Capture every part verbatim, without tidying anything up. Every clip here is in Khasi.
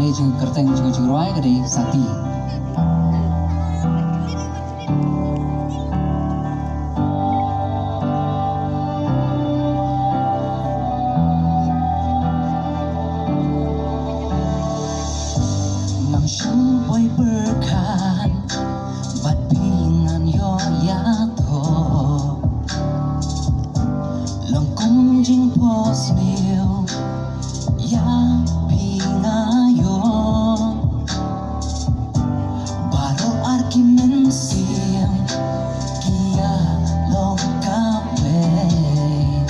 Jingkyrteng jong ka jingrwai ka dei Sati. Ngam shym poi pyrkhat bad phi ngan ïoh ïathoh. Long kum jingphohsniew ïa phi nga ïoh. Baroh ar ki mynsiem ki ïalong kawei.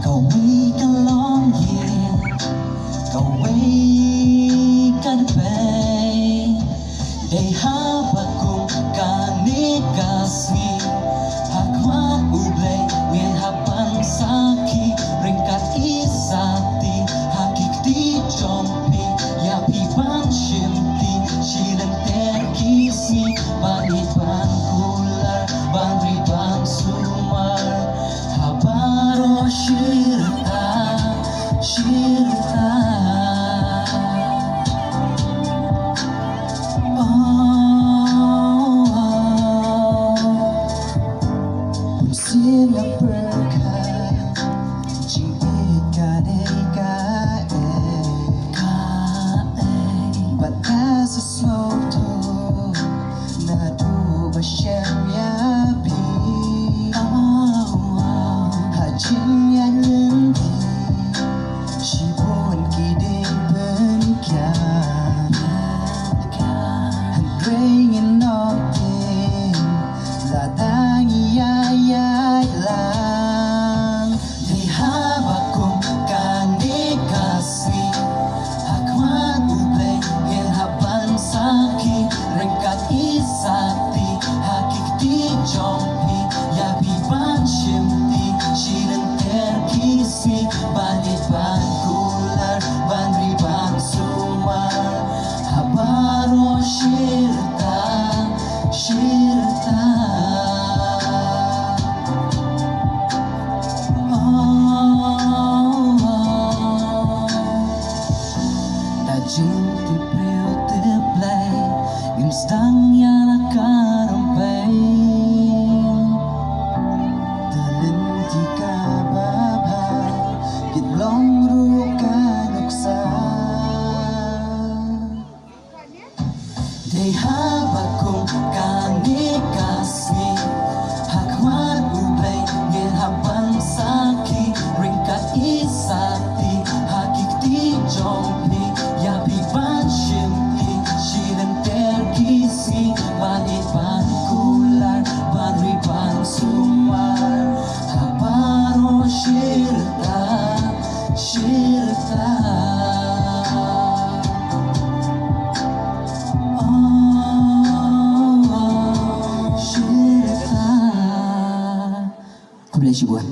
Kawei ka long ïing, kawei ka dpei. Dei haba kum kane ka sngi, ha khmat U Blei ngin hap ban sakhi ryngkat i Sati, ha ki kti jong phi ïa phi ban shimti, shi lynter ki sngi ban ïeit ban kular, ban ri ban sumar ha baroh shi rta, shi rta. Oh, oh. Bun sien nga pyrkhat, jingïeit ka dei kaei, kaei. Bad nga sa sngewthuh naduh ba shem ïa phi. Oh, oh. Ha jingïaid lynti shibun ki dei pynkiar. Hynrei ngin ym tieng lada ngi ïaid ïaid lang. Dei haba kum kane ka sngi, ha khmat U Blei ngin hap ban sakhi ryngkat i Sati, ha ki kti jong phi ïa phi ban shimti, shi lynter ki sngi ban ïeit ban kular, ban ri ban sumar ha baroh shi rta, shi rta. Oh, oh. Da jingtip briew tip Blei, ngim sdang ïa la ka rympei. Da lynti kaba bha, ngin long ruh ka nuksa. Dei haba kum kane ka sngi, ha khmat U Blei ngin hap ban sakhi ryngkat i Sati, ha ki kti jong phi ïa phi ban shimti, shi lynter ki sngi ban ïeit ban kular, ban ri ban sumar ha baroh shi rta, shi rta. Oh, oh, shi rta. Khublei shibun.